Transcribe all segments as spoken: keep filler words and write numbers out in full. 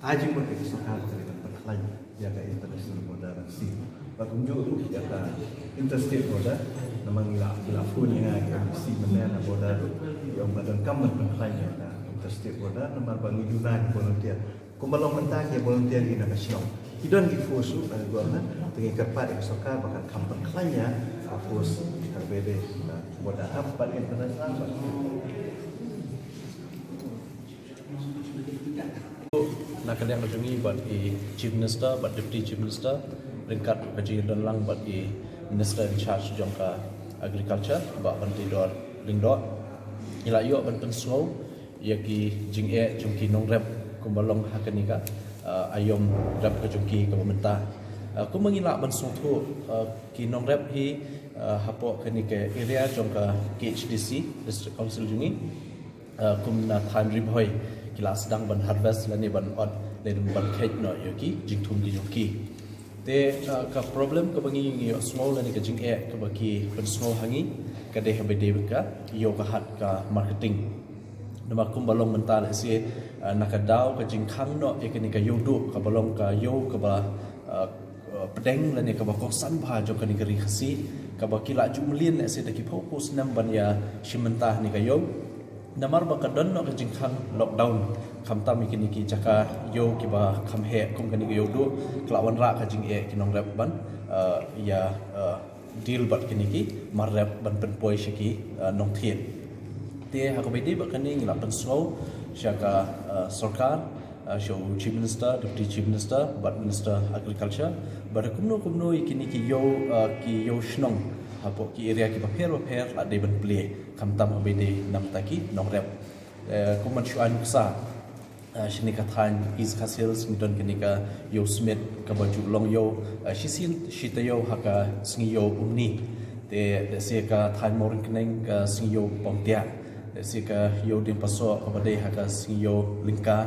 Ai jingmut ïa ka sorkar ka dei ban pynkhlaiñ ïa ka international border, Rangoon. Bad kumjuh ruh ïa ka interstate border, namar ngi la, ngi la phone ïa nga ïa ka M D C mynne na border ruh, ïa ong ba donkam ban pynkhlaiñ ïa ka interstate border, namar ba ngi duna ki volunteer. Kumba long mynta ki volunteer ki na ka shnong, ki don ki force ruh na ka government, te ngi kyrpad ïa ka sorkar ba kan kham pynkhlaiñ ïa ka force kaba dei na border, ha pat international. Na ka liang ka jong ngi bad i Chief Minister bad Deputy Chief Minister, ryngkat ka jingdon lang bad i Minister in charge jong ka Agriculture, Bah Banteidor Lyngdoh, ngi la ïoh ban pynsngew ïa ki jingeh jong ki nongrep kumba long ha kane ka, uh, aïom rep ka jong ki kaba mynta. Uh, kumba ngi lah ban sngewthuh, uh, ki nongrep hi, uh, hapoh kane ka area jong ka K H D C, District Council jong ngi, uh, kum na thaiñ Ri Bhoi, ki la sdang ban harvest lane ban ot lane ban kheit noh ïa ki jingthung ki jong ki. Te, uh, ka problem kaba ngi, ngi ïohsngew lane ka jingeh kaba ki pynsngew ha ngi, ka dei haba dei ka ïew ka hat ka marketing. Namar kumba long mynta lehse, uh, na ka daw ka jingkhang noh ïa kane ka ïew duh kaba long ka ïew kaba, uh, uh, pdeng lane kaba kongsan bha jong kane ka ri Khasi, kaba ki la ju mlien lehse da ki phew phew snem ban ïa shim bynta ha kane ka ïew. Namar ba ka don noh ka jingkhang lockdown, khamtam ïa kine ki jaka ïew kiba kham heh kum kane ka ïew duh, ka la wanrah ka jingeh ki nongrep ban, uh, ïa, uh, deal bad kine ki mar rep ban pynpoi sha ki, uh, nongthied. Te ha kaba ïadei bad kane ngi la pynsngew sha ka, uh, sorkar, uh, sha u Chief Minister, Deputy Chief Minister bad Minister Agriculture, ba da kumno kumno ïa kine ki ïew, uh, ki ïew shnong hapoh ki area kiba pher ba pher la dei ban plie, khamtam haba ïadei na ka bynta ki nongrep. Uh, kum ban shu ai nuksa, uh, shane ka thaiñ East Khasi Hills ngi don kane ka ïew Smit kaba ju long ïew, uh, shisien shi taïew ha ka sngi ïew Umni. Te lehse ka thaiñ Mawryngkneng ka sngi ïew Pongtiah. Lehse ka ïew Diengpasoh kaba dei ha ka sngi ïew Lyngka.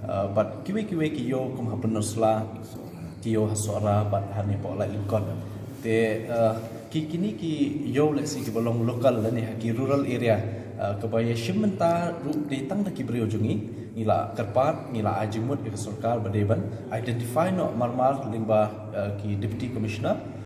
Uh, bad kiwei kiwei ki ïew kum ha Pynursla, ki ïew ha Sohra bad ha ne poh Laitlyngkot. Te, uh, ki kine ki ïew lehse kiba long local lane ha ki rural area, uh, kaba ïa shim bynta ruh dei tang da ki briew jong ngi. Ngi la kyrpad, ngi la ai jingmut ïa ka sorkar ba dei ban identify noh marmar lyngba, uh, ki Deputy Commissioner,